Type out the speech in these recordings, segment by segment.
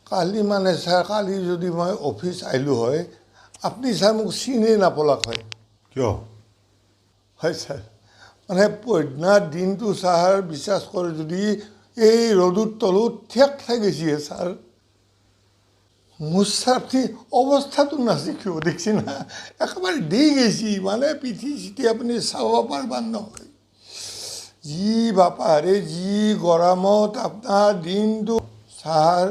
কালি মানে ছাৰ, কালি যদি মই অফিচ আহিলোঁ হয়, আপুনি ছাৰ মোক চিনিয়ে নাপলাক হয়। কিয়? হয় ছাৰ, মানে পৈদিনা দিনটো ছাৰ বিশ্বাস কৰে যদি এই ৰ'দৰ তলত ঠেক খাই গৈছে ছাৰ। মোৰ ছাৰ আপুনি অৱস্থাটো নাচিকিব দেখছি না, একেবাৰে দি গৈছি, মানে পিঠি চিঠি আপুনি চাব পাৰবাৰ নহয়। যি বাপাৰে যি গৰমত আপোনাৰ দিনটো ছাৰ,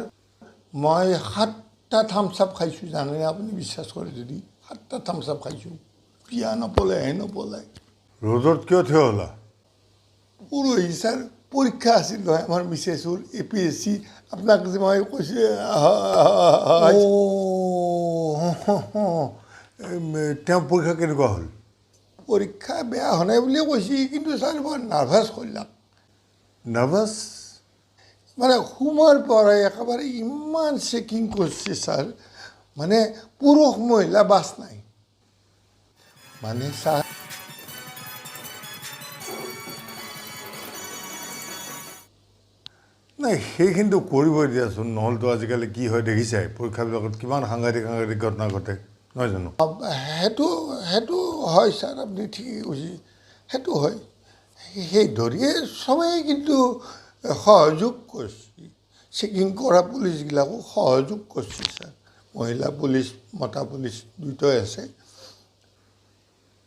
মই 7টা থামছ আপ খাইছোঁ জানেনে আপুনি, বিশ্বাস কৰে যদি 7টা থামছ আপ খাইছোঁ। পিয়া নপলাই হে নপলাই। ৰ'দত কিয় থিয় হ'লা? পৰহি ছাৰ পৰীক্ষা আছিল নহয় আমাৰ মিছেছৰ, APSC। আপোনাক যে মই কৈছোঁ। তেওঁ পৰীক্ষা কেনেকুৱা হ'ল? পৰীক্ষা বেয়া হোৱা নাই বুলিয়ে কৈছে, কিন্তু ছাৰ বৰ নাৰ্ভাছ কৰিলাক। নাৰ্ভাছ? মানে সোমোৱাৰ পৰাই একেবাৰে ইমান চেকিং কৰিছে ছাৰ, মানে পুৰুষ মহিলা বাছ নাই। মানে ছাৰ নাই, সেইখিনিতো কৰিবই দিয়াচোন, নহ'লেতো আজিকালি কি হয় দেখিছাই, পৰীক্ষাবিলাকত কিমান সাংঘাতিক সাংঘাতিক ঘটনা ঘটে, নহয় জানো? সেইটো সেইটো হয় ছাৰ, আপুনি ঠিকেই কৈছে, সেইটো হয়। সেই ধৰিয়ে চবেই কিন্তু সহযোগ কৰিছে, চেকিং কৰা পুলিচবিলাকো সহযোগ কৰিছে ছাৰ। মহিলা পুলিচ মতা পুলিচ দুয়োটাই আছে।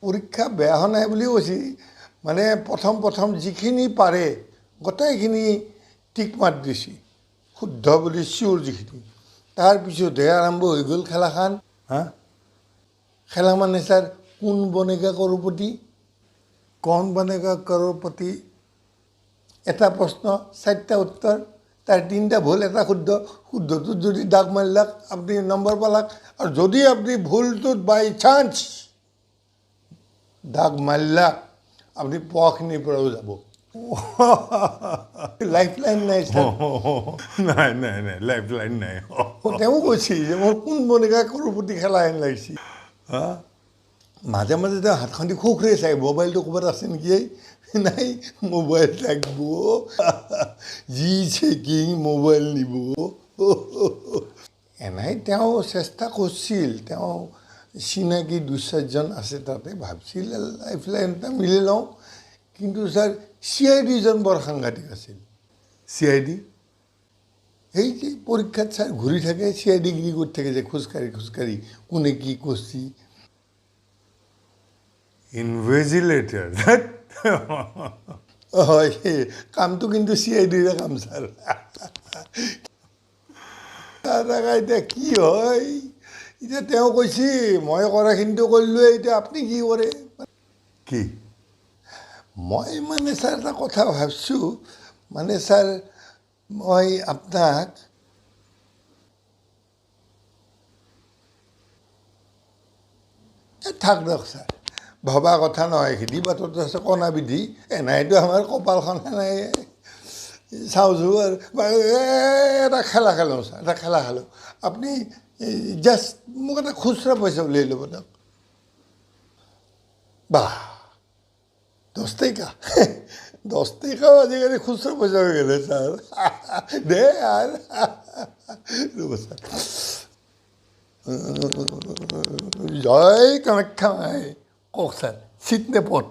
পৰীক্ষা বেয়া হোৱা নাই বুলিও কৈছে, মানে প্ৰথম প্ৰথম যিখিনি পাৰে গোটেইখিনি টিক মাত দিছে, শুদ্ধ বুলি চিয়'ৰ যিখিনি। তাৰপিছতহে আৰম্ভ হৈ গ'ল খেলাখন। হা? খেলা মানে ছাৰ কোন বনেগা কৰোৰপতি, কৌন বনেগা কৰোৰপতি, এটা প্ৰশ্ন 4টা উত্তৰ, তাৰ 3টা ভুল এটা শুদ্ধ। শুদ্ধটোত যদি দাগ মাৰিলাক আপুনি নম্বৰ পালাক, আৰু যদি আপুনি ভুলটোত বাই চান্স দাগ মাৰিলাক আপুনি পোৱাখিনিৰ পৰাও যাব। লাইফ লাইন নাই ছাৰ। নাই নাই নাই, লাইফ লাইন নাই। তেওঁ কৈছে যে মোৰ কোন বনেগা কৰোৰপতি খেলা হেন লাগিছে। হা? মাজে মাজে তেওঁ হাতখন দি খুখৰে চাই মোবাইলটো ক'ৰবাত আছে নেকি, নাই মোবাইল থাকিব, যি চেকিং মোবাইল নিব। এনেই তেওঁ চেষ্টা কৰিছিল, তেওঁ চিনাকি 2 4জন আছে তাতে, ভাবছিল লাইফ লাইন এটা মিলি লওঁ। কিন্তু ছাৰ CIDজন বৰ সাংঘাতিক আছিল। CID? সেই যে পৰীক্ষাত ছাৰ ঘূৰি থাকে, CID গিৰি কৰি থাকে যে খোজকাঢ়ি খোজকাঢ়ি কোনে কি কৰছি। ইনভেজিলেটৰ। হয়, সেই কামটো কিন্তু CIDৰে কাম ছাৰ। তাৰ এতিয়া কি হয়, এতিয়া তেওঁ কৈছে মই কৰাখিনিতো কৰিলোৱে, এতিয়া আপুনি কি কৰে? কি? মই মানে ছাৰ এটা কথা ভাবছোঁ, মানে ছাৰ মই আপোনাক থাক দিয়ক ছাৰ, ভবা কথা নহয়, এইখিনি বাটত আছে কণা বিধি, এনেইতো আমাৰ কপালখন এনেই চাওঁচোঁ আৰু এটা খেলা খেলোঁ ছাৰ, এটা খেলা খেলোঁ। আপুনি জাষ্ট মোক এটা খুচৰা পইচা উলিয়াই ল'ব দিয়ক। বাহ, 10 টকা, 10 টকাও আজিকালি খুচৰা পইচা হৈ গ'লে ছাৰ। দে আৰু ৰ'ব ছাৰ। জয় কামাখ্যা মাই। কওক ছাৰ, চিট নে পট?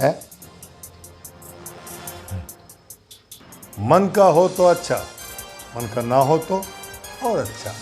হে? मन का हो तो अच्छा, मन का ना हो तो और अच्छा।